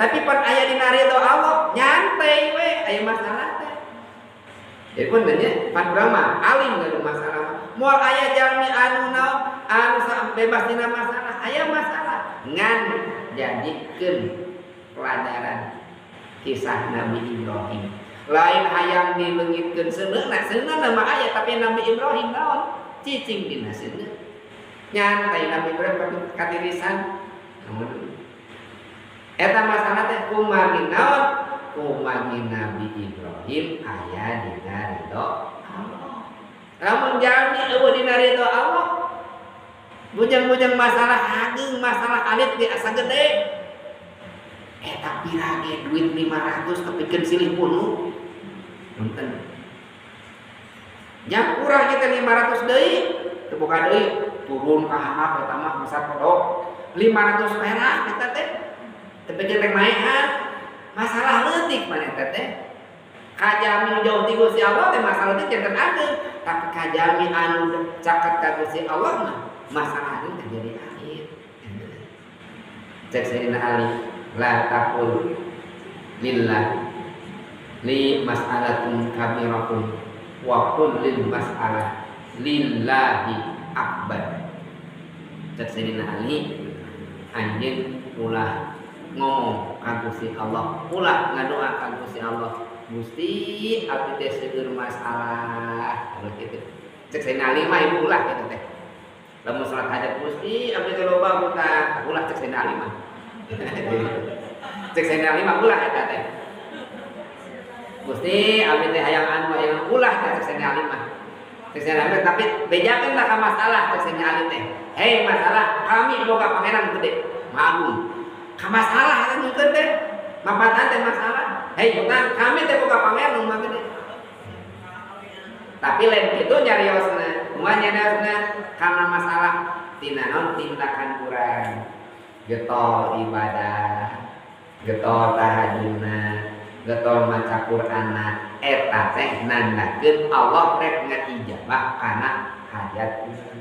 Tapi pan aya dina ridho Allah, nyantai we aya masalah teh. Jadi pun nya pan urang mah alim gaduh masalah mah. Moal aya jalmi anu naon anu bebas dina masalah, aya masalah ngan jadikeun pelajaran kisah Nabi Ibrahim. Lain hayang dileungitkeun seuneuna, seuneuna mah aya tapi Nabi Ibrahim naon cicing dina seuneu. Nyantai Nabi Ibrahim katirisan. Namun eta masalah teh kumargi naon? Kumargi Nabi Ibrahim aya dina ridho Allah. Lamun jalmi eueuh dina ridho Allah, bujang-bujang masalah ageung, masalah alit ge asa gede. Eta pira ge duit 500 tepikeun silih bunuh. Punten. Jang kurang kita 500 deui, teu boga deui, turun ka handap eta mah masa kodok. 500 perak eta teh. Tepikeun rek maehan. Masalah leutik maneh teh. Kajalmi nu jauh ti Gusti Allah teh masalah leutik janten ageung, tapi kajalmi anu caket ka Gusti Allah mah masalah ageung teh jadi alit. Cek Sayyidina Ali, la taqul lillah li mas'alatun kabiratun wa qul lil mas'alah lillahi akbar. Cek Sayyidina Ali, anjeun ulah ngomong ka Gusti Allah, ulah ngadoa ka Gusti Allah, Gusti abdi teh seueur masalah kitu. Cek Sayyidina Ali mah ibu ulah kitu teh. Lamun salat hajat Gusti abdi teh loba hutang, ulah cek Sayyidina Ali mah. Cek Sayyidina Ali mah ulah eta teh. Gusti abdi teh hayang anu hayang ulah teh cek Sayyidina Ali mah. Cek Sayyidina Ali tapi bejakeun lah ka masalah cek Sayyidina Ali teh. Hei masalah, kami boga pangeran gede, magung. Ka masalah eta nyungkeun teh. Mapatan teh masalah. Hei hutang, kami teh boga pangeran nu mah gede. Tapi lain kitu nyariosna, kumaha nyariosna karena masalah tina naon tindakan urang. Getol ibadah, getol tahajudna, getol maca Qur'anna, eta teh nandakeun Allah rek ngaijabah kana hajat urang.